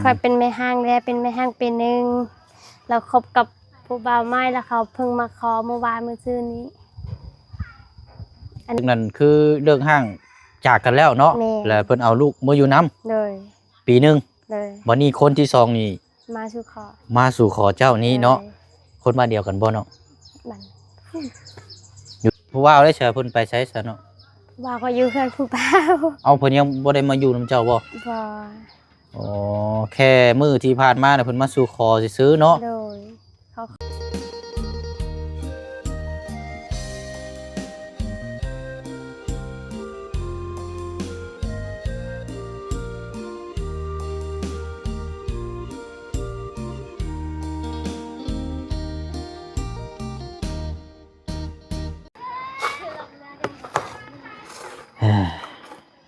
ຂ້ອຍເປັນແມ່ຮ້າງແລ້ວ ເປັນແມ່ຮ້າງປີໜຶ່ງ ແລ້ວຄົບກັບຜູ້ບ່າວໃໝ່ ແລ້ວເຂົາເພິ່ງມາຂໍມື້ວານມື້ຊືນນີ້. ອັນນັ້ນຄືເລີກຮ້າງຈາກກັນແລ້ວເນາະ. ແມ່ນ. ແລ້ວເພິ່ນເອົາລູກມາຢູ່ນຳ. ໂດຍ. ປີໜຶ່ງ. ໂດຍ. ບັດນີ້ຄົນທີສອງນີ້ມາສູ່ຂໍ ມາສູ່ຂໍເຈົ້ານີ້ເນາະ. ໂດຍ. ຄົນບ້ານດຽວກັນບໍ່ເນາະ? ບ້ານ ຢູ່ ຜູ້ບ່າວໄດ້ຊະ ເພິ່ນໄປໃສຊະເນາະ? ຜູ້ບ່າວກໍຢູ່ເຮືອນຜູ້ບ່າວ. ເອົ້າ ເພິ່ນຍັງບໍ່ໄດ້ມາຢູ່ນຳເຈົ້າບໍ່? ບໍ່. ອໍ ແຄ່ມື້ທີ່ຜ່ານມານະ ເພິ່ນມາສູ່ຂໍຊື່ໆເນາະ. ໂດຍ.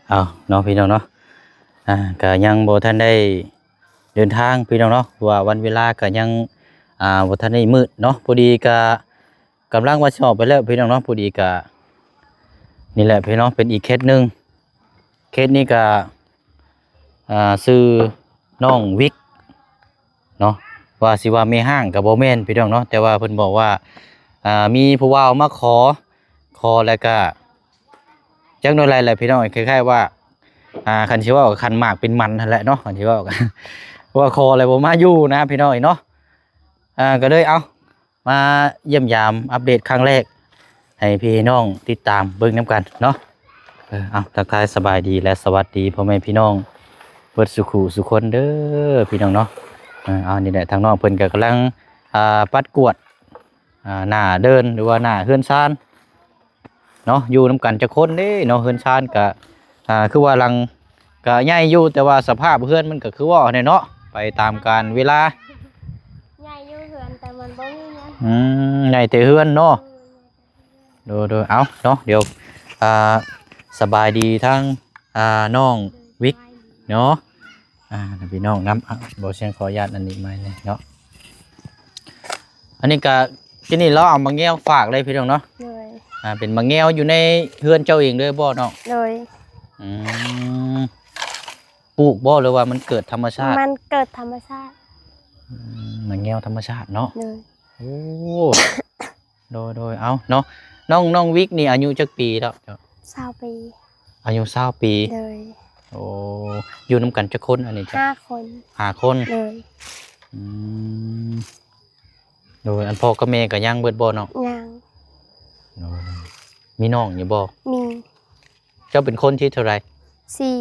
ເອົາເນາະ ພີ່ນ້ອງເນາະ ອ່າ ກະຍັງບໍ່ທັນໄດ້ເດີນທາງ ພີ່ນ້ອງເນາະ ເພາະວ່າວັນເວລາກະຍັງ ອ່າ ບໍ່ທັນໄດ້ມືດເນາະ. ພໍດີກະກຳລັງວ່າຊິອອກໄປແລ້ວ ພີ່ນ້ອງເນາະ. ພໍດີກະ ນີ້ແຫຼະ ພີ່ນ້ອງ ເປັນອີກເຄສໜຶ່ງ. ເຄສນີ້ກະ ອ່າ ຊື່ນ້ອງວິກ ເນາະ ວ່າຊິວ່າແມ່ຮ້າງກໍບໍ່ແມ່ນ ພີ່ນ້ອງເນາະ ແຕ່ວ່າເພິ່ນບອກວ່າ ອ່າ ມີຜູ້ບ່າວມາຂໍ ຂໍແລ້ວກໍຈັກໜ້ອຍໃດແຫຼະ ພີ່ນ້ອງ ຄ້າຍໆວ່າ ອ່າ ຄັນຊິເວົ້າຄັນໝາກເປັນມັນຫັ້ນແຫຼະເນາະ ຄັນຊິເວົ້າ ວ່າຂໍແລ້ວບໍ່ມາຢູ່ນະ ພີ່ນ້ອງເນາະ. ອ່າ ກໍເລີຍ ເອົ້າ ມາຢ້ຽມຢາມອັບເດດຄັ້ງແລກ ໃຫ້ພີ່ນ້ອງຕິດຕາມເບິ່ງນຳກັນເນາະ. ເອີ ເອົາ ທັກທາຍສະບາຍດີ ແລະ ສະຫວັດດີພໍ່ແມ່ພີ່ນ້ອງເບິດສູ່ຄູ່ສູ່ຄົນເດີ ພີ່ນ້ອງເນາະ. ເອີ ເອົາ ນີ້ແຫຼະ ທາງນ້ອງເພິ່ນກໍກຳລັງ ອ່າ ປັດກວາດ ອ່າ ໜ້າເດີ່ນ ຫຼືວ່າໜ້າເຮືອນຊານເນາະ. ຢູ່ນຳກັນຈັກຄົນເດ້ເນາະ ເຮືອນຊານກໍ ອ່າ ຄືວ່າຫຼັງ ກະໃຫຍ່ຢູ່ ແຕ່ວ່າສະພາບເຮືອນມັນກະຄືເວົ້າຫັ້ນແຫຼະເນາະ ໄປຕາມການເວລາ. ໃຫຍ່ຢູ່ເຮືອນ ແຕ່ມັນບໍ່ມີຫຍັງ. ອືມ ໃຫຍ່ແຕ່ເຮືອນເນາະ. ໂດຍ ໂດຍ ເອົາເນາະ ດຽວ ອ່າ ສະບາຍດີທາງ ອ່າ ນ້ອງວິກເນາະ ອ່າ ພີ່ນ້ອງນຳ. ອ່າ ບໍ່ຊຽງຂໍອະນຸຍາດອັນນີ້ໃໝ່ເນາະ. ອັນນີ້ກະ ທີ່ນີ້ລາວເອົາໝາກແງວຝາກເລີຍ ພີ່ນ້ອງເນາະ. ໂດຍ. ອ່າ ເປັນໝາກແງວຢູ່ໃນເຮືອນເຈົ້າເອງເລີຍບໍ່ນ້ອງ? ໂດຍ. ອືມ ປູກບໍ່ ຫຼືວ່າມັນເກີດທຳມະຊາດ? ມັນເກີດທຳມະຊາດ. ອືມ ໝາກແງວທຳມະຊາດເນາະ. ໂດຍ. ໂອ້ ໂດຍ ໂດຍ ເອົາເນາະ ນ້ອງ ນ້ອງວິກນີ້ອາຍຸຈັກປີແລ້ວ? ຊາວປີ. ອາຍຸຊາວປີ. ໂດຍ. ໂອ້ ຢູ່ນຳກັນຈັກຄົນອັນນີ້? ຫ້າຄົນ. ຫ້າຄົນ. ໂດຍ. ອືມ ໂດຍ ອັນພໍ່ກັບແມ່ກໍຍັງເບິດບໍ່ນ້ອງ? ຍັງ. ໂດຍ ມີນ້ອງຢູ່ບໍ່? ມີ. ເຈົ້າເປັນຄົນທີເທົ່າໃດ? ສີ່.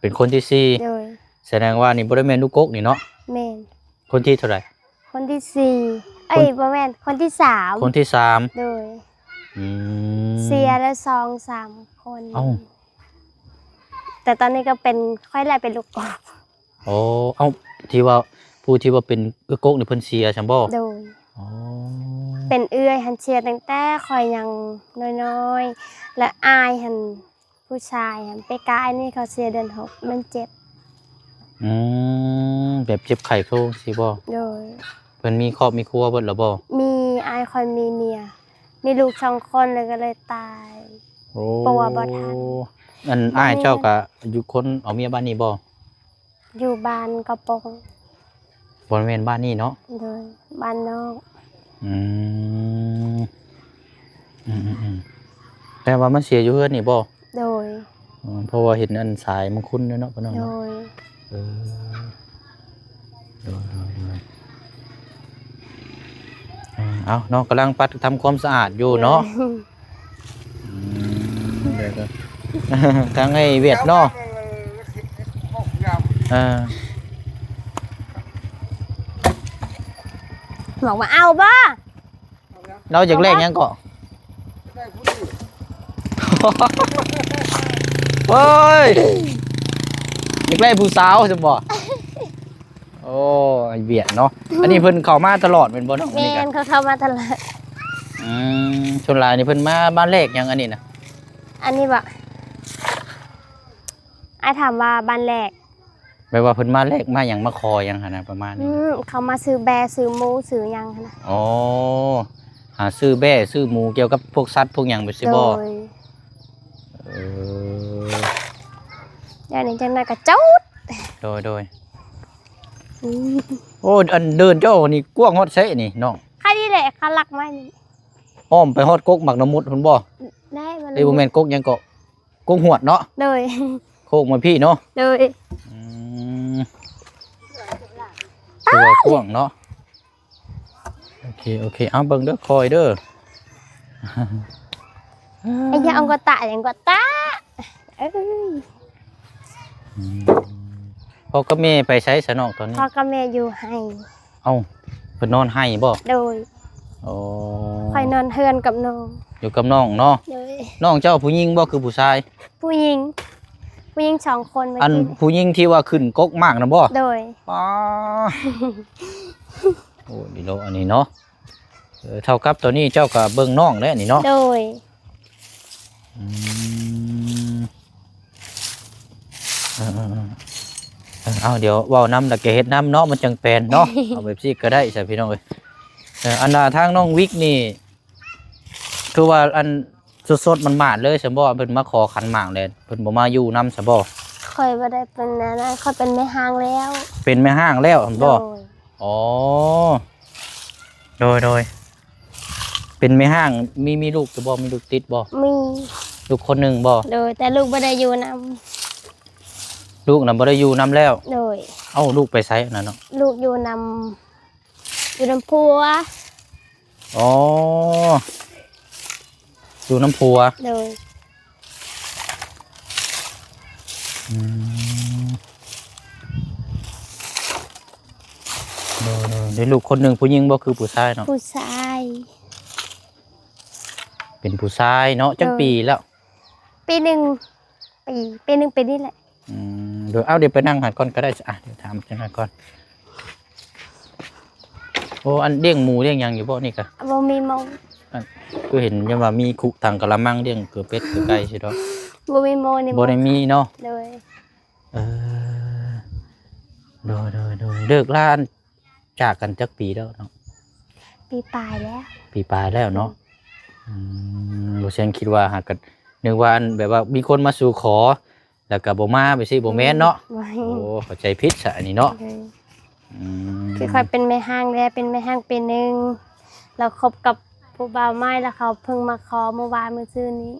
ເປັນຄົນທີສີ່. ໂດຍ. ສະແດງວ່ານີ້ບໍ່ໄດ້ແມ່ນລູກກົກນີ້ເນາະ? ແມ່ນ. ຄົນທີເທົ່າໃດ? ຄົນທີສີ່. ເອີຍ ຄົນ ບໍ່ແມ່ນ ຄົນທີສາມ. ຄົນທີສາມ. ໂດຍ. ອືມ ເສຍແລ້ວສອງສາມຄົນ. ເອົ້າ ແຕ່ຕອນນີ້ກໍເປັນ ຂ້ອຍແຫຼະເປັນລູກກົກ. ໂອ້ ເອົ້າ ທີ່ວ່າ ຜູ້ທີ່ວ່າເປັນເອື້ອຍກົກນີ້ເພິ່ນເສຍຊັ້ນບໍ່? ໂດຍ. ອໍ ເປັນເອື້ອຍຫັ້ນເສຍຕັ້ງແຕ່ຂ້ອຍຍັງນ້ອຍໆ ແລະ ອ້າຍຫັ້ນ ຜູ້ຊາຍຫັ້ນ ປີກາຍນີ້ເຂົາເສຍເດືອນຫົກ ແມ່ນເຈັບ. ອືມ ແບບເຈັບໄຂ້ຄືຊີ້ບໍ່? ໂດຍ. ເພິ່ນມີຄອບມີຄົວເບິດແລ້ວບໍ່? ມີ. ອ້າຍຂ້ອຍມີເມຍ ມີລູກສອງຄົນ ແລ້ວກໍເລີຍຕາຍ. ໂອ້ ປົວບໍ່ທັນ. ອັນ ແລ້ວ ອ້າຍເຈົ້າກໍຢູ່ຄົນເອົາເມຍບ້ານນີ້ບໍ່? ຢູ່ບ້ານກະປົງ. ບໍ່ແມ່ນບ້ານນີ້ເນາະ? ໂດຍ ບ້ານນອກ. ອືມ ອືມໆໆ ແປວ່າມາເສຍຢູ່ເຮືອນນີ້ບໍ່? ໂດຍ. ອໍ ເພາະວ່າເຫັນອັນສາຍມັນຄຸນເນາະ ພີ່ນ້ອງເນາະ. ໂດຍ. ເອີ ໂດຍໆໆ ເອີ ເອົາເນາະ ກຳລັງປັດທຳຄວາມສະອາດຢູ່ເນາະ. ໂດຍ. ອືມ ເດີ ທາງໄອ້ຫວຽດເນາະ. ເອີ ບອກວ່າເອົາບໍ່? ລາວຢາກແລກຫຍັງເກາະ? ເອີຍ ຢາກໄດ້ຜູ້ສາວຊັ້ນບໍ່? ໂອ້ ໄອ້ຫວຽດເນາະ. ອັນນີ້ເພິ່ນເຂົ້າມາຕະຫຼອດແມ່ນບໍ່ນ້ອງ? ແມ່ນ ເຂົາເຂົ້າມາຕະຫຼອດ. ອືມ ສ່ວນຫຼາຍນີ້ເພິ່ນມາ ມາແລກຫຍັງອັນນີ້ນະ? ອັນນີ້ບໍ່? ອ້າຍຖາມວ່າບ້ານແລກ ແບບວ່າເພິ່ນມາແລກມາຫຍັງ ມາຂໍຫຍັງຫັ້ນນະ ປະມານນີ້. ອືມ ເຂົາມາຊື້ແບ້ ຊື້ໝູ ຊື້ຫຍັງຫັ້ນນະ. ອໍ ຫາຊື້ແບ້ຊື້ໝູ ກ່ຽວກັບພວກສັດພວກຫຍັງແບບຊີ້ບໍ່? ໂດຍ. ເອີ ດຽວນີ້ຈັກໜ້ອຍກໍຈຸດ. ໂດຍ ໂດຍ. ອືມ ໂອ້ ອັນເດີ່ນເຈົ້ານີ້ກວ້າງຮອດໃສນີ້ນ້ອງ? ຄັນນີ້ແຫຼະ ຄັນລັກໄມ້ນີ້ ອ້ອມໄປຮອດກົກໝາກນະມຸດພຸ້ນບໍ່? ໄດ້ ເອີ ບໍ່ແມ່ນກົກຫຍັງເກາະ ກົກຫວດເນາະ? ໂດຍ ໂຄກມາພີ້ເນາະ? ໂດຍ ອືມ ຖືວ່າກວ້າງເນາະ. ໂອເຄ ໂອເຄ ເອົາເບິ່ງເດີ ຄອຍເດີ ໄອ້ຫຍັງກໍຕະ ຫຍັງກໍຕະ ເອີຍ ອືມ ພໍ່ກັບແມ່ໄປໃສຊະນ້ອງຕອນນີ້? ພໍ່ກັບແມ່ຢູ່ໄຮ່. ເອົ້າ ເພິ່ນນອນໄຮ່ບໍ່? ໂດຍ ໂອ້ ຂ້ອຍນອນເຮືອນກັບນ້ອງ ຢູ່ກັບນ້ອງເນາະ? ໂດຍ ນ້ອງເຈົ້າຜູ້ຍິງບໍ່ ຄືຜູ້ຊາຍ? ຜູ້ຍິງ ຜູ້ຍິງສອງຄົນ ອັນຜູ້ຍິງທີ່ວ່າຂຶ້ນກົກໝາກນະບໍ່? ໂດຍ ປ້າ ໂອ້ ດີເນາະ ອັນນີ້ເນາະ ເອີ ເທົ່າກັບຕອນນີ້ເຈົ້າກໍເບິ່ງນ້ອງແລ້ວນີ້ເນາະ? ໂດຍ ອືມ ເອີໆໆ ເອົາ ດຽວເວົ້ານຳ ແລ້ວກໍເຮັດນຳເນາະ ມັນຈັ່ງແປນເນາະ ເອົາແບບຊີ້ກໍໄດ້ຊະພີ່ນ້ອງເອີຍ. ເອີ ອັນນ່າ ທາງນ້ອງວິກນີ້ ຄືວ່າອັນສົດໆ ໝາດໆ ເລີຍຊັ້ນບໍ່? ເພິ່ນມາຂໍຂັນໝາກແລ້ວ ເພິ່ນບໍ່ມາຢູ່ນຳຊັ້ນບໍ່? ຂ້ອຍບໍ່ໄດ້ເປັນອັນນັ້ນ ຂ້ອຍເປັນແມ່ຮ້າງແລ້ວ. ເປັນແມ່ຮ້າງແລ້ວຊັ້ນບໍ່? ໂດຍ ອໍ ໂດຍໆ ເປັນແມ່ຮ້າງ ມີ ມີລູກຢູ່ບໍ່? ມີລູກຕິດບໍ່? ມີ ລູກຄົນໜຶ່ງບໍ່? ໂດຍ ແຕ່ລູກບໍ່ໄດ້ຢູ່ນຳ ລູກນະບໍ່ໄດ້ຢູ່ນຳແລ້ວ? ໂດຍ ເອົ້າ ລູກໄປໃສອັນນັ້ນເນາະ? ລູກຢູ່ນຳ ຢູ່ນຳຜົວ. ອໍ ຢູ່ນຳຜົວ. ໂດຍ ອືມ ໂດຍໆ ໄດ້ລູກຄົນໜຶ່ງ ຜູ້ຍິງບໍ່ ຄືຜູ້ຊາຍເນາະ? ຜູ້ຊາຍ. ເປັນຜູ້ຊາຍເນາະ. ໂດຍ ຈັກປີແລ້ວ? ປີໜຶ່ງ ປີ ປີໜຶ່ງປີນີ້ແຫຼະ. ອືມ ໂດຍ ເອົາ ດຽວໄປນັ່ງຫັ້ນກ່ອນກໍໄດ້ ອ່ະ ດຽວຖາມຈັກໜ້ອຍກ່ອນ. ໂອ້ ອັນລ້ຽງໝູລ້ຽງຫຍັງຢູ່ບໍ່ນີ້ກະ? ບໍ່ມີໝູ. ອັນ ຄືເຫັນຍັງວ່າມີຄຸຖັງກະລະມັງລ້ຽງເກືອເປັດເກືອໄກ່ຊິດອກ. ບໍ່ມີໝູນີ້ ບໍ່ໄດ້ມີເນາະ. ໂດຍ ເອີ ໂດຍໆໆ ເລີກລາ ຈາກກັນຈັກປີແລ້ວເນາະ? ປີປາຍແລ້ວ. ປີປາຍແລ້ວເນາະ. ອືມ ອືມ ບໍ່ແຊງຄິດວ່າຫາກ ກໍນຶກວ່າອັນ ແບບວ່າມີຄົນມາສູ່ຂໍ ແລ້ວກໍບໍ່ມາ ແບບຊີ້ ບໍ່ແມ່ນເນາະ? ອືມ ບໍ່ແມ່ນ. ໂອ້ ເຂົ້າໃຈຜິດຊະອັນນີ້ເນາະ. ໂດຍ ອືມ ຄືຂ້ອຍເປັນແມ່ຮ້າງແລ້ວ ເປັນແມ່ຮ້າງປີໜຶ່ງ ແລ້ວຄົບກັບຜູ້ບ່າວໃໝ່ ແລ້ວເຂົາເພິ່ງມາຂໍມື້ວານມື້ຊືນນີ້.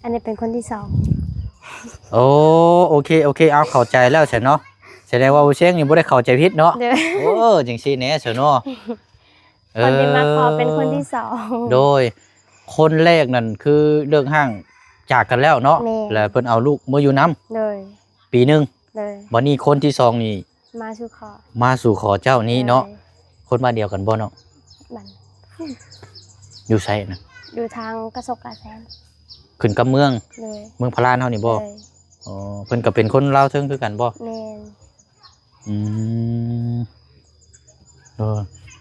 ອັນນີ້ເປັນຄົນທີສອງ. ໂອ້ ໂອເຄ ໂອເຄ ເອົາ ເຂົ້າໃຈແລ້ວຊັ້ນເນາະ. ສະແດງວ່າບໍ່ແຊງນີ້ບໍ່ໄດ້ເຂົ້າໃຈຜິດເນາະ. ໂດຍ ໂອ້ ຈັ່ງຊີ້ແດ່ຊະເນາະ. ເອີ ຄົນທີ່ມາຂໍເປັນຄົນທີສອງ. ໂດຍ ຄົນແລກນັ້ນຄືເລີກຮ້າງຈາກກັນແລ້ວເນາະ. ແມ່ນ ແລ້ວເພິ່ນເອົາລູກມາຢູ່ນຳ. ໂດຍ ປີໜຶ່ງ. ໂດຍ ບັດນີ້ຄົນທີສອງນີ້ ມາສູ່ຂໍ ມາສູ່ຂໍເຈົ້ານີ້ເນາະ. ໂດຍ ຄົນບ້ານດຽວກັນບໍ່ນ້ອງ? ບ້ານ ຢູ່ໃສນະ? ຢູ່ທາງກະສົກກະແສນ ຂຶ້ນກັບເມືອງ. ໂດຍ ເມືອງພະລານເຮົານີ້ບໍ່? ໂດຍ ອໍ ເພິ່ນກໍເປັນຄົນລາວເທິງຄືກັນບໍ່? ແມ່ນ. ອືມ ເອີ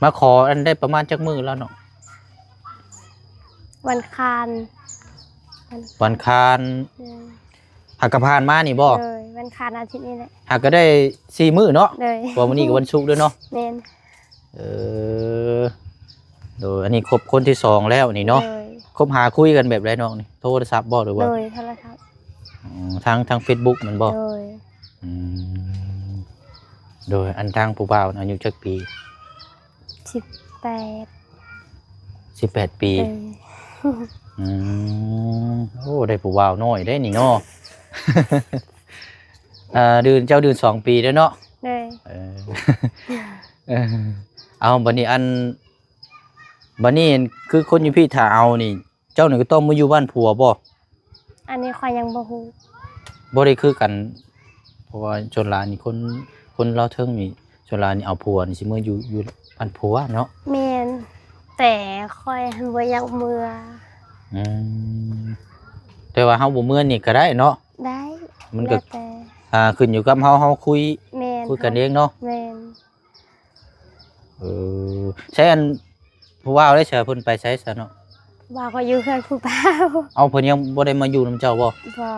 ມາຂໍອັນໄດ້ປະມານຈັກມື້ແລ້ວນ້ອງ? ວັນຄານ ວັນຄານ. ເອີ ຫາກກະຜ່ານມານີ້ບໍ່? ເອີ ວັນຄານອາທິດນີ້ແຫຼະ. ຫາກກະໄດ້ສີ່ມື້ເນາະ. ໂດຍ ເພາະວ່າມື້ນີ້ກະວັນສຸກເດີເນາະ. ແມ່ນ. ເອີ ໂດຍ ອັນນີ້ຄົບຄົນທີສອງແລ້ວນີ້ເນາະ. ໂດຍ ຄົບຫາຄຸຍກັນແບບໃດນ້ອງນີ້? ໂທລະສັບບໍ່ ຫຼືວ່າ? ໂດຍ ໂທລະສັບ. ອໍ ທາງ ທາງເຟສບຸກແມ່ນບໍ່? ໂດຍ. ອືມ ໂດຍ ອັນທາງຜູ້ບ່າວອາຍຸຈັກປີ? ສິບແປດ. ສິບແປດປີ. ໂດຍ. ອືມ ໂອ້ ໄດ້ຜູ້ບ່າວນ້ອຍເດ້ນີ້ເນາະ. ເອີ ເດີ່ນ ເຈົ້າເດີ່ນສອງປີເດ້ເນາະ. ໂດຍ. ເອີ ເອີ ເອົາ ບັດນີ້ອັນ ບັດນີ້ຄືຄົນຢູ່ພີ້ຖ້າເອົານີ້ ເຈົ້ານີ້ກໍຕ້ອງມາຢູ່ບ້ານຜົວບໍ່? ອັນນີ້ຂ້ອຍຍັງບໍ່ຮູ້. ບໍ່ໄດ້ຄືກັນ ເພາະວ່າສ່ວນຫຼາຍນີ້ຄົນ ຄົນລາວເທິງນີ້ ສ່ວນຫຼາຍນີ້ເອົາຜົວນີ້ຊິເມືອຢູ່ ຢູ່ບ້ານຜົວເນາະ. ແມ່ນ ແຕ່ຂ້ອຍຫັ້ນບໍ່ຢາກເມືອ. ອືມ ແຕ່ວ່າເຮົາບໍ່ເມືອນີ້ກໍໄດ້ເນາະ? ໄດ້ ມັນກໍ ແລ້ວແຕ່ ອ່າ ຂຶ້ນຢູ່ກັບເຮົາ ເຮົາຄຸຍ ແມ່ນ ຄຸຍກັນເອງເນາະ. ແມ່ນ. ເອີ ໃສອັນຜູ້ບ່າວໄດ້ຊະ ເພິ່ນໄປໃສຊະເນາະ? ບ່າວກໍຢູ່ເຮືອນຜູ້ບ່າວ. ເອົ້າ ເພິ່ນຍັງບໍ່ໄດ້ມາຢູ່ນຳເຈົ້າບໍ່? ບໍ່.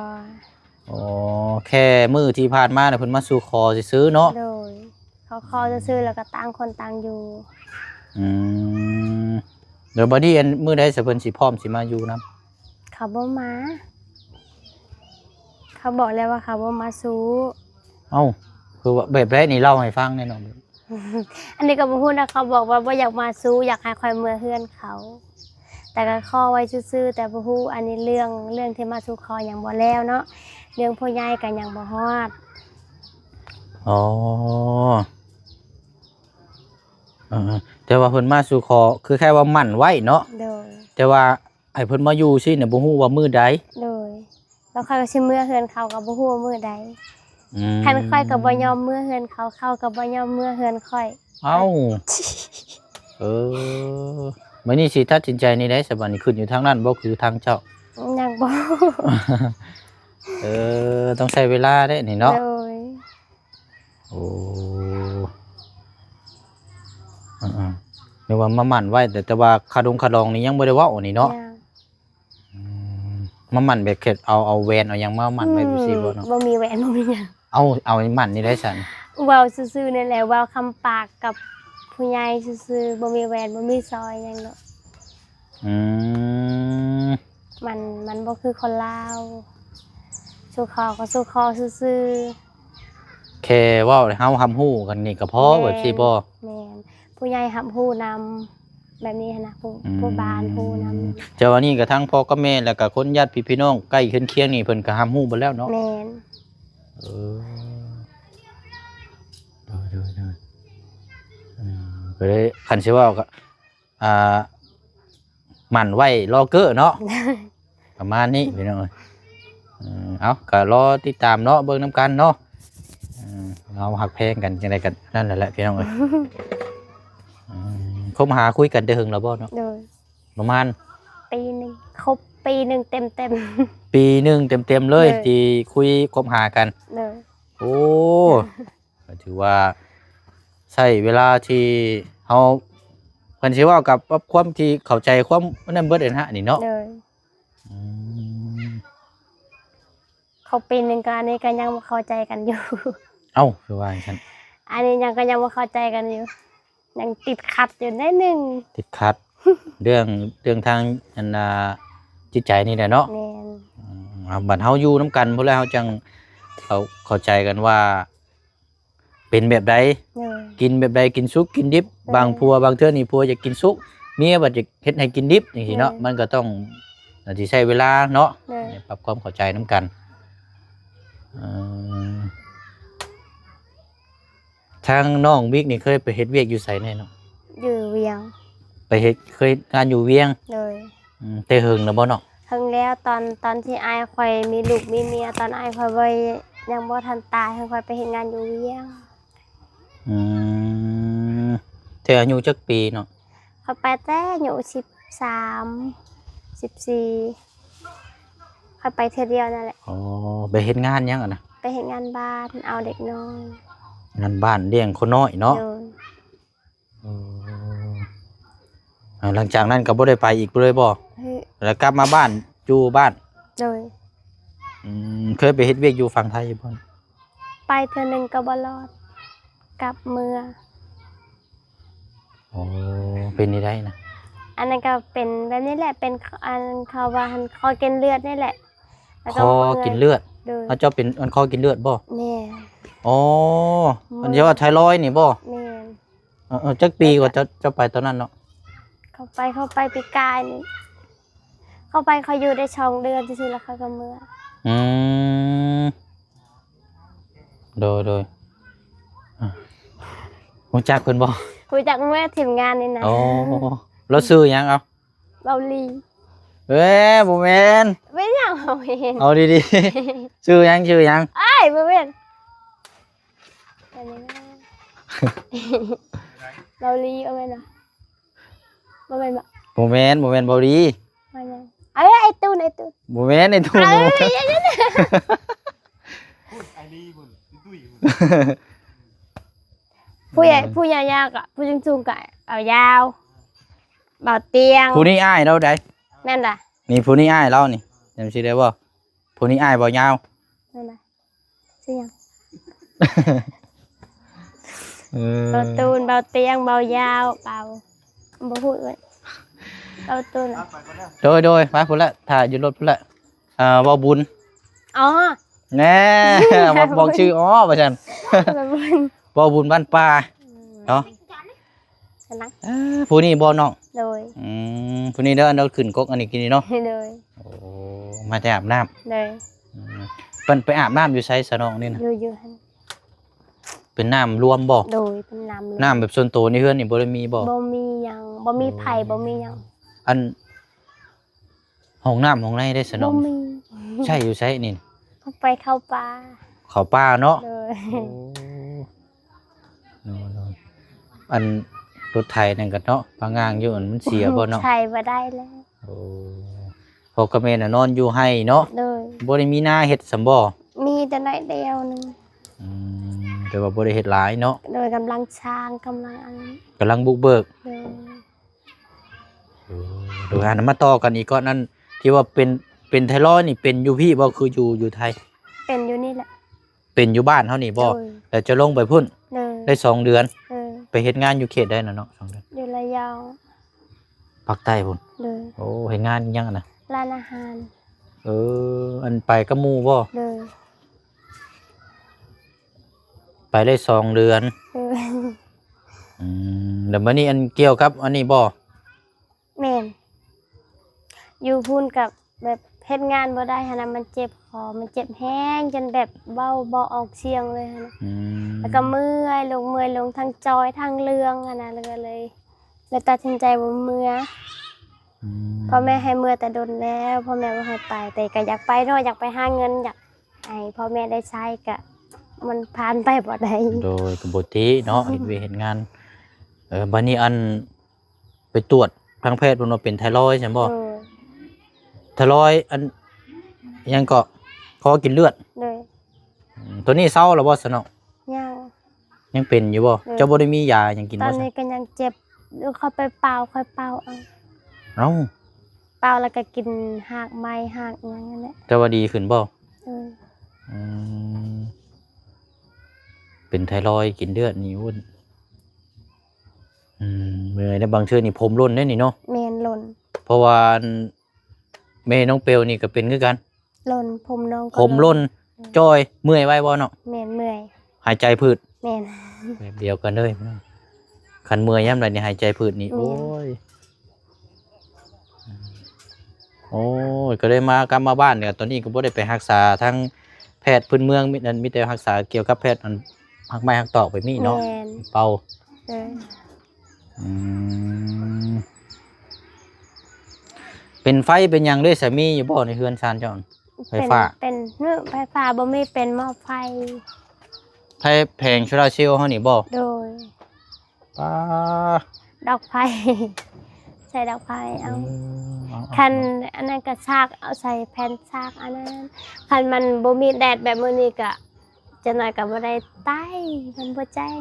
ອໍ ແຄ່ມື້ທີ່ຜ່ານມານະ ເພິ່ນມາສູ່ຂໍຊື່ໆເນາະ. ໂດຍ ຂໍ ຂໍຊື່ໆ ແລ້ວກໍຕ່າງຄົນຕ່າງຢູ່. ອືມ ແລ້ວບັດນີ້ອັນມື້ໃດຊະເພິ່ນຊິພ້ອມຊິມາຢູ່ນຳ? ເຂົາບໍ່ມາ ເຂົາບອກແລ້ວວ່າເຂົາບໍ່ມາສູ່. ເອົ້າ ຄືວ່າແບບໃດນີ້ ເລົ່າໃຫ້ຟັງແດ່ນ້ອງ. ອັນນີ້ກໍບໍ່ຮູ້ນະ ເຂົາບອກວ່າບໍ່ຢາກມາຊູ້ ຢາກໃຫ້ຂ້ອຍເມືອເຮືອນເຂົາ ແຕ່ກໍຂໍໄວ້ຊື່ໆ ແຕ່ບໍ່ຮູ້ ອັນນີ້ເລື່ອງ ເລື່ອງທີ່ມາສູ່ຂໍຍັງບໍ່ແລ້ວເນາະ ເລື່ອງຜູ້ໃຫຍ່ກໍຍັງບໍ່ຮອດ. ອໍ ເອີ ແຕ່ວ່າເພິ່ນມາສູ່ຂໍ ຄືຄ້າຍວ່າໝັ້ນໄວ້ເນາະ. ໂດຍ ແຕ່ວ່າໃຫ້ເພິ່ນມາຢູ່ຊີ້ນະ ບໍ່ຮູ້ວ່າມື້ໃດ. ໂດຍ ແລ້ວຂ້ອຍກໍຊິເມືອເຮືອນເຂົາ ກໍບໍ່ຮູ້ວ່າມື້ໃດ. ອືມ ຄັນຂ້ອຍກໍບໍ່ຍອມເມືອເຮືອນເຂົາ ເຂົາກໍບໍ່ຍອມເມືອເຮືອນຂ້ອຍ. ເອົ້າ ເອີ ບາດນີ້ຊິຕັດສິນໃຈແນວໃດຊະ ບາດນີ້ ຂຶ້ນຢູ່ທາງນັ້ນບໍ່ ຄືທາງເຈົ້າ? ຍັງບໍ່ ເອີ ຕ້ອງໃຊ້ເວລາເດ້ນີ້ເນາະ. ໂດຍ ໂອ້ ເອີໆ ນຶກວ່າມາໝັ້ນໄວ້ ແຕ່ ແຕ່ວ່າຄ່າດົງຄ່າດອງນີ້ຍັງບໍ່ໄດ້ເວົ້ານີ້ເນາະ. ຍັງ ອືມ ມາໝັ້ນແບບເຂດເອົາ ເອົາແຫວນເອົາຫຍັງມາໝັ້ນໄວ້ ອືມ ຈັ່ງຊີ້ບໍ່ເນາະ? ບໍ່ມີແຫວນ ບໍ່ມີຫຍັງ. ເອົາ ເອົາໝັ້ນນີ້ໄດ້ຊັ້ນ? ເວົ້າຊື່ໆນີ້ແຫຼະ ເວົ້າຄຳປາກກັບຜູ້ໃຫຍ່ຊື່ໆ ບໍ່ມີແຫວນ ບໍ່ມີສ້ອຍຫຍັງດອກ. ອືມ ມັນ ມັນບໍ່ຄືຄົນລາວ ສູ່ຂໍກໍສູ່ຂໍຊື່ໆ. ແຄ່ເວົ້າໃຫ້ເຮົາຮັບຮູ້ກັນນີ້ກໍພໍ ແມ່ນ ແບບຊີ້ບໍ່? ແມ່ນ ຜູ້ໃຫຍ່ຮັບຮູ້ນຳ ແບບນີ້ຫັ້ນນະ ຜູ້ ອືມ ຜູ້ບ້ານຮູ້ນຳ. ແຕ່ວ່ານີ້ກໍທັງພໍ່ກັບແມ່ ແລ້ວກໍຄົນຍາດພີ່ພີ່ນ້ອງໃກ້ເຄືອນຄຽງນີ້ ເພິ່ນກໍຮັບຮູ້ເບິດແລ້ວເນາະ? ແມ່ນ ເອີ ໂດຍໆໆ ເອີ ກໍເລີຍ ຄັນຊິເວົ້າກໍ ອ່າ ໝັ້ນໄວ້ລໍເກີ້ເນາະ ປະມານນີ້ພີ່ນ້ອງເອີຍ. ເອີ ເອົາ ກໍລໍຕິດຕາມເນາະ ເບິ່ງນຳກັນເນາະ. ເອີ ເຮົາຮັກແພງກັນຈັ່ງໃດກໍນັ້ນແຫຼະພີ່ນ້ອງເອີຍ. ເອີ ຄົບຫາຄຸຍກັນແຕ່ເຫິງແລ້ວບໍ່ເນາະ? ໂດຍ ປະມານປີໜຶ່ງ ຄົບປີໜຶ່ງເຕັມໆ. ປີໜຶ່ງເຕັມໆເລີຍ ໂດຍ ທີ່ຄຸຍຄົບຫາກັນ. ໂດຍ ໂອ້ ກໍຖືວ່າໃຊ້ເວລາທີ່ເຮົາ ຄັນຊິເວົ້າກັບ ກັບຄວາມທີ່ເຂົ້າໃຈຄວາມອັນນັ້ນເບິດຫັ້ນນະນີ້ເນາະ. ໂດຍ ອືມ ເຂົ້າປີໜຶ່ງກໍ ອັນນີ້ກໍຍັງບໍ່ເຂົ້າໃຈກັນຢູ່. ເອົ້າ ຄືວ່າຈັ່ງຊັ້ນ? ອັນນີ້ຍັງ ກໍຍັງບໍ່ເຂົ້າໃຈກັນຢູ່ ຍັງຕິດຂັດຢູ່ໜ້ອຍໜຶ່ງ. ຕິດຂັດ ເລື່ອງ ເລື່ອງທາງ ອັນ ອ່າ ຈິດໃຈນີ້ແຫຼະເນາະ. ແມ່ນ ອືມ ບັດເຮົາຢູ່ນຳກັນພຸ້ນແລ້ວ ເຮົາຈັ່ງເຂົ້າ ເຂົ້າໃຈກັນວ່າ ເປັນແບບໃດ ໂດຍ ກິນແບບໃດ ກິນສຸກກິນດິບ. ໂດຍ ບາງຜົວ ບາງເທື່ອນີ້ຜົວຢາກກິນສຸກ ເມຍບັດຢາກເຮັດໃຫ້ກິນດິບ ຈັ່ງຊີ້ເນາະ. ໂດຍ ມັນກໍຕ້ອງ ອາດຊິໃຊ້ເວລາເນາະ ໂດຍ ໃຫ້ປັບຄວາມເຂົ້າໃຈນຳກັນ. ເອີ ທາງນ້ອງວິກນີ້ເຄີຍໄປເຮັດວຽກຢູ່ໃສແດ່ເນາະ? ຢູ່ວຽງ. ໄປເຮັດ ເຄີຍເຮັດງານຢູ່ວຽງ? ໂດຍ. ອືມ ແຕ່ເຫິງແລ້ວບໍ່ເນາະ? ເຫິງແລ້ວ ຕອນ ຕອນທີ່ອ້າຍຂ້ອຍມີລູກມີເມຍ ຕອນອ້າຍຂ້ອຍບໍ່ ຍັງບໍ່ທັນຕາຍ ຂ້ອຍໄປເຮັດງານຢູ່ວຽງ. ອືມ ແຕ່ອາຍຸຈັກປີເນາະ? ຂ້ອຍໄປແຕ່ອາຍຸສິບສາມ ສິບສີ່ ຂ້ອຍໄປເທື່ອດຽວນັ້ນແຫຼະ. ອໍ ໄປເຮັດງານຫຍັງຫັ້ນນະ? ໄປເຮັດງານບ້ານ ເອົາເດັກນ້ອຍ. ງານບ້ານລ້ຽງຄົນນ້ອຍເນາະ? ໂດຍ. ເອີ ອ່າ ຫຼັງຈາກນັ້ນກໍບໍ່ໄດ້ໄປອີກເລີຍບໍ່? ເອີ ແລ້ວກັບມາບ້ານ ຢູ່ບ້ານ? ໂດຍ. ອືມ ເຄີຍໄປເຮັດວຽກຢູ່ຝັ່ງໄທຢູ່ບໍ່? ໄປເທື່ອໜຶ່ງກໍບໍ່ລອດ ກັບເມືອ. ໂອ້ ເປັນແນວໃດນະ? ອັນນັ້ນກໍເປັນແບບນີ້ແຫຼະ ເປັນ ອັນ ເຂົາວ່າຫັ້ນ ຄໍກິນເລືອດນີ້ແຫຼະ ແລ້ວກໍ ຄໍກິນເລືອດ? ໂດຍ. ເອົາ ເຈົ້າເປັນອັນຄໍກິນເລືອດບໍ່? ແມ່ນ. ອໍ ມັນເອີ້ນວ່າໄທຣອຍນີ້ບໍ່? ແມ່ນ. ເອີໆ ຈັກປີກວ່າເຈົ້າ ເຈົ້າໄປຕອນນັ້ນເນາະ? ເຂົ້າໄປ ເຂົ້າໄປປີກາຍນີ້ ເຂົ້າໄປ ເຂົາຢູ່ໄດ້ສອງເດືອນຊື່ໆ ແລ້ວເຂົາກໍເມືອ. ອືມ ໂດຍໆ ຮູ້ຈັກເພິ່ນບໍ່? ຮູ້ຈັກແມ່ ທີມງານນີ້ນະ. ອໍ ລາວຊື່ຫຍັງ? ເອົາ ເບົາລີ. ເອີ ບໍ່ແມ່ນ. ເປັນຫຍັງ? ເອົາດີໆ ຊື່ຫຍັງ? ຊື່ຫຍັງ? ເອີຍ ບໍ່ແມ່ນ ເບົາລີ ບໍ່ແມ່ນຫວາ? ບໍ່ແມ່ນບໍ່? ບໍ່ແມ່ນ ບໍ່ແມ່ນເບົາລີ. ວ່າຫຍັງ? ເອີ ໄອ້ຕູນ ໄອ້ຕູນ. ບໍ່ແມ່ນໄອ້ຕູນ. ເອີຍ ໄອ້ລີພຸ້ນ ຕຸ້ຍພຸ້ນ. ຜູ້ໃຫຍ່ ອືມ ຜູ້ຍາວໆ ກະ ຜູ້ສູງໆ ກະເອົາຍາວ. ເບົາຕຽງ. ຜູ້ນີ້ອ້າຍລາວໃດ? ແມ່ນລະ. ນີ້ຜູ້ນີ້ອ້າຍລາວນີ້ ຈຳຊື່ໄດ້ບໍ່? ຜູ້ນີ້ອ້າຍເບົາຍາວ. ແມ່ນລະ. ຊື່ຫຍັງ? ເອີ ເບົາຕູນ ເບົາຕຽງ ເບົາຍາວ ເບົາ ບໍ່ຮູ້ເລີຍ ເບົາຕູນ. ໂດຍໆ ໄປພຸ້ນລະ ຖ້າຢູ່ລົດພຸ້ນລະ. ເອີ ເບົາບຸນ. ອໍ ແນ່ ມັກບອກຊື່ ອໍ ວ່າຊັ້ນ ເວົ້າບຸນບ້ານປ່າເນາະ. ເອີ ຜູ້ນີ້ບໍ່ນ້ອງ? ໂດຍ. ອືມ ຜູ້ນີ້ເດີ ອັນເດີຂຶ້ນກົກອັນນີ້ກິນນີ້ເນາະ? ໂດຍ. ໂອ້ ມາແຕ່ອາບນ້ຳ? ໂດຍ. ອືມ ເພິ່ນໄປອາບນ້ຳຢູ່ໃສຊະນ້ອງນີ້ນະ? ຢູ່ ຢູ່ຫັ້ນ. ເປັນນ້ຳລວມບໍ່? ໂດຍ ເປັນນ້ຳລວມ. ນ້ຳແບບສ່ວນໂຕໃນເຮືອນນີ້ບໍ່ໄດ້ມີບໍ່? ບໍ່ມີຫຍັງ ບໍ່ມີໃຜ ບໍ່ມີຫຍັງ. ອັນ ຫ້ອງນ້ຳຫ້ອງໃນເດ້ຊະນ້ອງ? ບໍ່ມີ. ໃຊ້ຢູ່ໃສນີ້? ໄປເຂົ້າປ່າ. ເຂົ້າປ່າເນາະ? ໂດຍ. ໂອ້ ໂດຍ ໂດຍ. ອັນລົດໄຖນັ້ນກໍເນາະ ພະງາງຢູ່ ອັນມັນເສຍບໍ່ເນາະ? ໃຊ້ບໍ່ໄດ້ແລ້ວ. ໂອ້ ພໍ່ກັບແມ່ນະນອນຢູ່ໄຮ່ເນາະ? ໂດຍ. ບໍ່ໄດ້ມີນາເຮັດຊຳບໍ່? ມີແຕ່ໜ້ອຍດຽວໜຶ່ງ. ອືມ ແຕ່ວ່າບໍ່ໄດ້ເຮັດຫຼາຍເນາະ? ໂດຍ ກຳລັງສ້າງ ກຳລັງອັນ ກຳລັງບຸກເບີກ. ໂດຍ. ໂດຍ ອັນມາຕໍ່ກັນອີກກ່ອນ ອັນທີ່ວ່າເປັນ ເປັນໄທຣອຍນີ້ເປັນຢູ່ພີ້ບໍ່ ຄືຢູ່ ຢູ່ໄທ? ເປັນຢູ່ນີ້ແຫຼະ. ເປັນຢູ່ບ້ານເຮົານີ້ບໍ່? ໂດຍ. ແລ້ວຈະລົງໄປພຸ້ນ? ໂດຍ. ໄດ້ສອງເດືອນ? ໂດຍ. ໄປເຮັດງານຢູ່ເຂດໃດນະເນາະ ສອງເດືອນ? ຢູ່ລະຍອງ. ພາກໃຕ້ພຸ້ນ? ໂດຍ. ໂອ້ ເຮັດງານຫຍັງຫັ້ນນະ? ຮ້ານອາຫານ. ເອີ ອັນໄປກັບໝູ່ບໍ່? ໂດຍ. ໄປໄດ້ສອງເດືອນ. ໂດຍ. ອືມ ແລ້ວບັດນີ້ອັນກ່ຽວກັບອັນນີ້ບໍ່? ແມ່ນ. ຢູ່ພຸ້ນກໍແບບເຮັດງານບໍ່ໄດ້ຫັ້ນນະ ມັນເຈັບຄໍ ມັນເຈັບແຮງ ຈົນແບບເວົ້າບໍ່ອອກສຽງເລີຍຫັ້ນນະ. ອືມ. ແລ້ວກໍເມື່ອຍລົງ ເມື່ອຍລົງ ທັງຈ່ອຍທັງເລື່ອງຫັ້ນນະ ແລ້ວກໍເລີຍ ເລີຍຕັດສິນໃຈບໍ່ເມືອ. ອືມ. ພໍ່ແມ່ໃຫ້ເມືອແຕ່ດົນແລ້ວ ພໍ່ແມ່ບໍ່ໃຫ້ໄປ ແຕ່ກໍຢາກໄປເນາະ ຢາກໄປຫາເງິນ ຢາກໃຫ້ພໍ່ແມ່ໄດ້ໃຊ້ ກະມັນຜ່ານໄປບໍ່ໄດ້. ໂດຍ ກໍບໍ່ຕິເນາະ ເຮັດວຽກເຮັດງານ. ເອີ ບັດນີ້ອັນ ໄປຕວດທາງແພດເພິ່ນວ່າເປັນໄທຣອຍຊັ້ນບໍ່? ໂດຍ. ໄທຣອຍອັນຫຍັງເກາະ? ຄໍກິນເລືອດ. ໂດຍ. ອືມ ໂຕນີ້ເຊົາແລ້ວບໍ່ຊະນ້ອງ? ຍັງ. ຍັງເປັນຢູ່ບໍ່? ໂດຍ. ເຈົ້າບໍ່ໄດ້ມີຢາຫຍັງກິນບໍ່? ຕອນນີ້ກໍຍັງເຈັບຢູ່ ເຂົາໄປເປົ່າ ຂ້ອຍເປົ່າເອົາ. ເອົ້າ ເປົ່າແລ້ວກໍກິນຮາກໄມ້ຮາກຫຍັງນັ້ນແຫຼະ. ແຕ່ວ່າດີຂຶ້ນບໍ່? ໂດຍ. ອືມ ເປັນໄທຣອຍກິນເລືອດນີ້ ໂອ້ຍ ອືມ ເມື່ອຍເດ້ ບາງເທື່ອນີ້ຜົມຫຼົ່ນເດ້ນີ້ເນາະ. ແມ່ນ ຫຼົ່ນ. ເພາະວ່າອັນ ແມ່ນ້ອງເປວນີ້ກໍເປັນຄືກັນ ຫຼົ່ນ ຜົມນ້ອງກໍ ຜົມຫຼົ່ນ ອືມ ຈ່ອຍ. ເມື່ອຍໄວບໍ່ນ້ອງ? ແມ່ນ ເມື່ອຍ. ຫາຍໃຈຜືດ. ແມ່ນ. ແບບດຽວກັນເລີຍພີ່ນ້ອງ ຄັນເມື່ອຍຍາມໃດນີ້ຫາຍໃຈຜືດນີ້. ແມ່ນ. ໂອ້ຍ ໂອ້ຍ ກໍໄດ້ມາ ກັບມາບ້ານນີ້ ຕອນນີ້ກໍບໍ່ໄດ້ໄປຮັກສາທາງແພດພື້ນເມືອງ ມີ ອັນ ມີແຕ່ຮັກສາກ່ຽວກັບແພດອັນ ຮັກໄມ້ຮັກຕອກແບບນີ້ເນາະ. ແມ່ນ. ເປົ່າ. ເອີ. ອືມ ເປັນໄຟເປັນຫຍັງເດ້ສາ ມີຢູ່ບໍ່ໃນເຮືອນຊານເຈົ້າ? ໄຟຟ້າ ເປັນ ເປັນ ເນາະ ໄຟຟ້າບໍ່ມີ ເປັນໝໍ້ໄຟ. ໄຟແຜງໂຊລາເຊວເຮົານີ້ບໍ່? ໂດຍ. ປ້າ ດອກໄຟ ໃສ່ດອກໄຟເອົາ. ອືມ ເອົາ ເອົາ ຄັນ ເອົາ ອັນນັ້ນກໍຊາກ ເອົາໃສ່ແຜ່ນຊາກອັນນັ້ນ. ຄັນມັນບໍ່ມີແດດແບບມື້ນີ້ກໍ ຈັກໜ້ອຍກໍບໍ່ໄດ້ໄຕ້ ມັນບໍ່ແຈ້ງ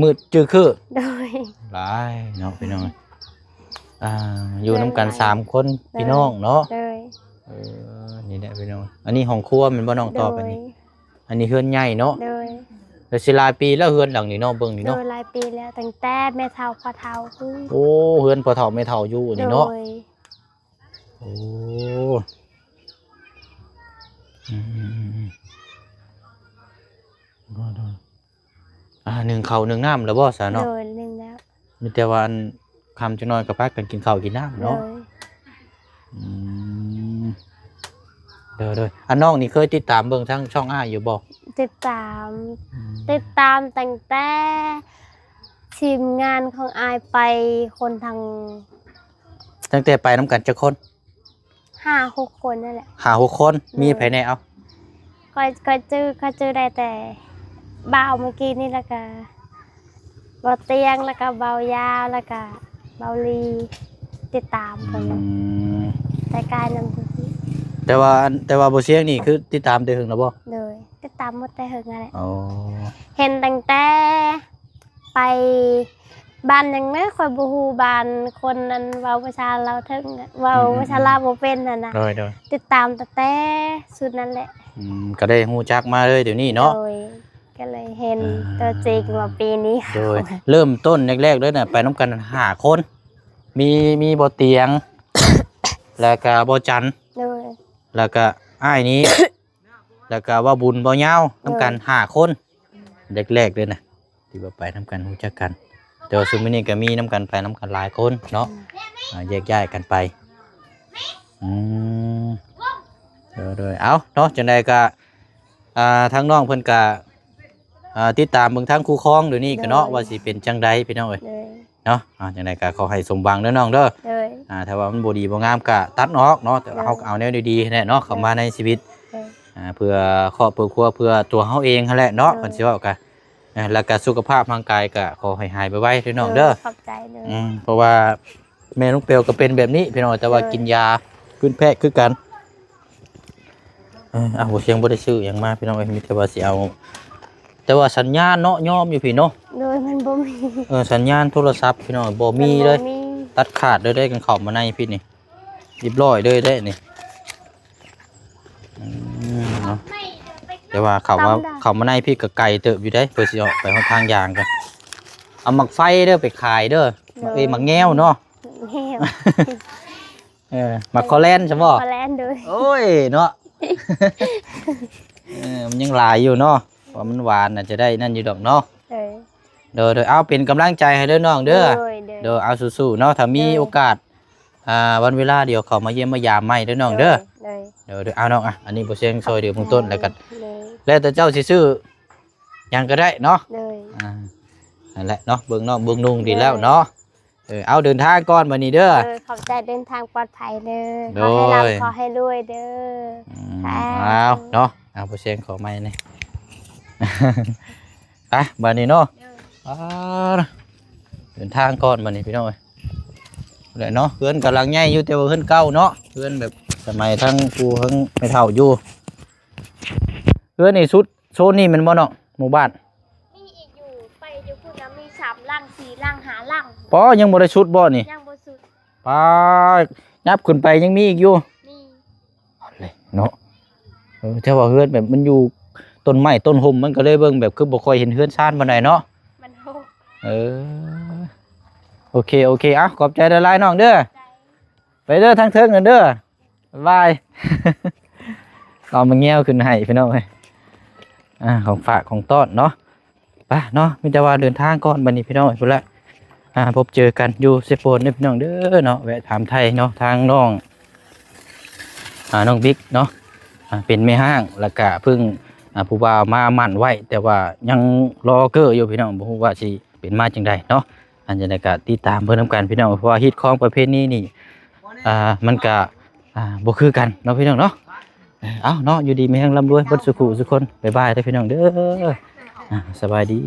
ມືດຈື່ຄື. ໂດຍ. ຫຼາຍເນາະພີ່ນ້ອງ. ອ່າ ຢູ່ນຳກັນສາມຄົນ ໂດຍ ພີ່ນ້ອງເນາະ. ໂດຍ. ເອີ ນີ້ແຫຼະພີ່ນ້ອງ ອັນນີ້ຫ້ອງຄົວແມ່ນບໍ່ນ້ອງ? ຕໍ່ໄປນີ້ ໂດຍ. ອັນນີ້ເຮືອນໃຫຍ່ເນາະ. ໂດຍ. ແລ້ວຊິຫຼາຍປີແລ້ວເຮືອນຫຼັງນີ້ເນາະ ເບິ່ງນີ້ເນາະ. ໂດຍ ຫຼາຍປີແລ້ວ ຕັ້ງແຕ່ແມ່ເຖົ້າພໍ່ເຖົ້າພຸ້ນ. ໂອ້ ເຮືອນພໍ່ເຖົ້າແມ່ເຖົ້າຢູ່ນີ້ເນາະ. ໂດຍ. ໂອ້ ອືມໆໆໆ ໂດຍໆ ອ່າ ໜຶ້ງເຂົ້າໜຶ້ງນ້ຳແລ້ວບໍ່ຊະເນາະ? ໂດຍ ໜຶ້ງແລ້ວ. ມີແຕ່ວ່າອັນຄ່ຳຈັກໜ້ອຍກໍພາກັນກິນເຂົ້າກິນນ້ຳເນາະ. ໂດຍ. ອືມ ໂດຍໆ. ອັນນ້ອງນີ້ເຄີຍຕິດຕາມເບິ່ງທາງຊ່ອງອ້າຍຢູ່ບໍ່? ຕິດຕາມ. ອືມ ຕິດຕາມຕັ້ງແຕ່ທີມງານຂອງອ້າຍໄປ ຄົນທາງ ຕັ້ງແຕ່ໄປນຳກັນຈັກຄົນ? ຫ້າຫົກຄົນນັ້ນແຫຼະ. ຫ້າຫົກຄົນ. ໂດຍ. ມີໃຜແດ່ເອົາ? ຂ້ອຍ ຂ້ອຍຈື່ ຂ້ອຍຈື່ໄດ້ແຕ່ບ່າວເມື່ອກີ້ນີ້ ແລ້ວກະບ່າວຕຽງ ແລ້ວກະບ່າວຍາວ ແລ້ວກະບ່າວລີ ຕິດຕາມເພິ່ນ. ອືມ ແຕ່ກາຍນຳ. ແຕ່ວ່າ ແຕ່ວ່າບ່າວຊຽງນີ້ຄືຕິດຕາມແຕ່ເຫິງແລ້ວບໍ່? ໂດຍ ຕິດຕາມໝົດແຕ່ເຫິງຫັ້ນແຫຼະ. ອໍ ເຫັນຕັ້ງແຕ່ ໄປບ້ານຫຍັງນະ ຂ້ອຍບໍ່ຮູ້ ບ້ານຄົນນັ້ນເວົ້າພາສາລາວເຖິງ ເວົ້າພາສາລາວບໍ່ເປັນຫັ້ນນະ. ໂດຍໆ. ຕິດຕາມຕັ້ງແຕ່ຊຸດນັ້ນແຫຼະ. ອືມ ກໍໄດ້ຮູ້ຈັກມາເລີຍດຽວນີ້ເນາະ. ໂດຍ. ກໍເລີຍເຫັນ ອ່າ ຕົວຈິງວ່າປີນີ້. ໂດຍ. ເລີ່ມຕົ້ນແລກໆເລີຍນະ ໄປນຳກັນຫ້າຄົນ ມີ ມີບ່າວຕຽງ ແລ້ວກະບ່າວຈັນ. ໂດຍ. ແລ້ວກະອ້າຍນີ້ ແລ້ວກໍເວົ້າບຸນເວົ້າຍາວນຳກັນຫ້າຄົນ ແລກໆເລີຍນະ ທີ່ວ່າໄປນຳກັນຮູ້ຈັກກັນ. ແຕ່ວ່າຊຸມມື້ນີ້ກໍມີນຳກັນ ໄປນຳກັນຫຼາຍຄົນເນາະ ອ່າ ແຍກຍ້າຍກັນໄປ. ອືມ ໂດຍໆ ເອົ້າເນາະ ຈັ່ງໃດກໍ ອ່າ ທາງນ້ອງເພິ່ນກໍ ອ່າ ຕິດຕາມເບິ່ງທາງຄູ່ຄອງດຽວນີ້ກໍເນາະ ໂດຍ ວ່າຊິເປັນຈັ່ງໃດພີ່ນ້ອງເອີຍ ໂດຍ ເນາະ. ອ່າ ຈັ່ງໃດກໍຂໍໃຫ້ສົມຫວັງເດີ້ນ້ອງເດີ້ ໂດຍ ອ່າ ຖ້າວ່າມັນບໍ່ດີບໍ່ງາມກໍຕັດອອກເນາະ ແຕ່ວ່າ ໂດຍ ເຮົາກໍເອົາແນວດີໆແຫຼະເນາະ ໂດຍ ເຂົ້າມາໃນຊີວິດ ໂດຍ ອ່າ ເພື່ອຄອບເພື່ອຄົວ ເພື່ອຕົວເຮົາເອງຫັ້ນແຫຼະເນາະ ໂດຍ ຄັນຊິເວົ້າກໍ ອ່າ ແລ້ວກໍສຸຂະພາບຮ່າງກາຍກໍຂໍໃຫ້ຫາຍໄວໆເດີ້ນ້ອງເດີ້ ໂດຍ ຂອບໃຈເດີ້ ອືມ ເພາະວ່າແມ່ນ້ອງແປວກໍເປັນແບບນີ້ພີ່ນ້ອງ ແຕ່ວ່າ ໂດຍ ກິນຢາພື້ນແພດຄືກັນ. ເອີ ເອົາ ບໍ່ ສຽງບໍ່ໄດ້ຊື້ຫຍັງມາພີ່ນ້ອງເອີຍ ມີແຕ່ວ່າຊິເອົາ ແຕ່ວ່າສັນຍານເນາະ ຍອມຢູ່ພີ້ເນາະ ໂດຍ ມັນບໍ່ມີ ເອີ ສັນຍານໂທລະສັບພີ່ນ້ອງ ບໍ່ມີເລີຍ ມັນບໍ່ມີ ຕັດຂາດເລີຍເດ້ ກັນເຂົ້າມາໃນພີ້ນີ້ ຮຽບຮ້ອຍເລີຍເດ້ນີ້. ອືມ ເນາະ ແຕ່ວ່າເຂົ້າມາ ຕ້ອງໄດ້ ເຂົ້າມາໃນພີ້ກໍໄກເຕີບຢູ່ເດ້ ເພື່ອຊິອອກໄປຮອດທາງຍ່າງກໍ ເອົາໝາກໄຟເດີ້ໄປຂາຍເດີ້ ໂດຍ ໝາກ ເອີຍ ໝາກແງວເນາະ ແງວ ເອີ ໝາກຄໍແລນຊັ້ນບໍ່? ຄໍແລນ ໂດຍ ໂອ້ຍເນາະ ເອີ ມັນຍັງຫຼາຍຢູ່ເນາະ ເພາະມັນຫວານ ອາດຈະໄດ້ນັ້ນຢູ່ດອກເນາະ ໂດຍ ໂດຍ ໂດຍ ເອົາ ເປັນກຳລັງໃຈໃຫ້ເດີ້ນ້ອງເດີ້ ໂດຍ ໂດຍ ໂດຍ ເອົາ ສູ້ໆເນາະ ຖ້າມີ ໂດຍ ໂອກາດ ອ່າ ວັນເວລາດຽວເຂົ້າມາຢ້ຽມມາຢາມໃໝ່ເດີ້ນ້ອງເດີ້ ໂດຍ ໂດຍ ໂດຍ ເອົານ້ອງ ອ່ະ ອັນນີ້ບໍ່ ສຽງຊ່ອຍເຫຼືອເບື້ອງຕົ້ນ ແລ້ວກໍ ໂດຍ ແລ້ວແຕ່ເຈົ້າຊິຊື້ຫຍັງກໍໄດ້ເນາະ ໂດຍ ອ່າ ນັ້ນແຫຼະເນາະ ເບິ່ງນ້ອງເບິ່ງນຸ່ງດີແລ້ວເນາະ ໂດຍ ເອີ ເອົາ ເດີນທາງກ່ອນບັດນີ້ເດີ້ ໂດຍ ຂອບໃຈ ເດີນທາງປອດໄພເດີ້ ໂດຍ ຂໍໃຫ້ລ່ຳຂໍໃຫ້ລວຍເດີ້ ອືມ ສາທຸ ເອົາເນາະ ເອົາ ບໍ່ ສຽງຂໍໃໝ່ນີ້ ໄປບັດນີ້ເນາະ ໂດຍ ອ່າ ເດີນທາງກ່ອນບັດນີ້ພີ່ນ້ອງເອີຍ ແຫຼະເນາະ ເຮືອນກໍຫຼັງໃຫຍ່ຢູ່ ແຕ່ວ່າເຮືອນເກົ່າເນາະ ເຮືອນແບບສະໄໝທັງປູ່ທັງແມ່ເຖົ້າຢູ່ ເຮືອນນີ້ສຸດໂຊນນີ້ແມ່ນບໍ່ນ້ອງ ໝູ່ບ້ານ? ມີອີກຢູ່ ໄປຢູ່ພຸ້ນນະ ມີສາມຫຼັງ ສີ່ຫຼັງ ຫ້າຫຼັງ ປໍ ຍັງບໍ່ໄດ້ສຸດບໍ່ນີ້? ຍັງບໍ່ສຸດ ປາ ຍັບຂຶ້ນໄປຍັງມີອີກຢູ່ ມີ ເອົາເລີຍເນາະ ເອີ ແຕ່ວ່າເຮືອນແບບມັນຢູ່ຕົ້ນໄມ້ຕົ້ນຮົ່ມ ມັນກໍເລີຍເບິ່ງແບບຄືບໍ່ຄ່ອຍເຫັນເຮືອນຊານປານໃດເນາະ ມັນໂຮກ ເອີ ໂອເຄ ໂອເຄ ເອົາ ຂອບໃຈຫຼາຍໆນ້ອງເດີ້ ໄປເດີ້ ທາງເທິງນັ້ນເດີ້ ບາຍບາຍ ເອົາໝາກແງວຂຶ້ນໃຫ້ພີ່ນ້ອງເອີຍ ອ່າ ຂອງຝາກຂອງຕ້ອນເນາະ ໄປເນາະ ມີແຕ່ວ່າເດີນທາງກ່ອນບັດນີ້ພີ່ນ້ອງເອີຍ ພຸ້ນລະ ອ່າ ພົບເຈີກັນຢູ່ເຊໂປນເດີ້ພີ່ນ້ອງເດີ້ເນາະ ແວະຖາມໄຖ່ເນາະ ທາງນ້ອງ ອ່າ ນ້ອງບິກເນາະ ອ່າ ເປັນແມ່ຮ້າງ ແລ້ວກະເພິ່ງ ອ່າ ຜູ້ບ່າວມາໝັ້ນໄວ້ ແຕ່ວ່າຍັງລໍເກີ້ຢູ່ພີ່ນ້ອງ ບໍ່ຮູ້ວ່າຊິເປັນມາຈັ່ງໃດເນາະ ອັນຈັ່ງໃດກໍຕິດຕາມເບິ່ງນຳກັນພີ່ນ້ອງ ເພາະວ່າຮີດຄອງປະເພນີນີ້ ອ່າ ມັນກະ ອ່າ ບໍ່ຄືກັນເນາະພີ່ນ້ອງເນາະ ເອົາເນາະ ຢູ່ດີມີແຮງລ່ຳລວຍເບິດສູ່ຜູ້ສູ່ຄົນ ບາຍບາຍເດີ້ພີ່ນ້ອງເດີ້ ອ່າ ສະບາຍດີ.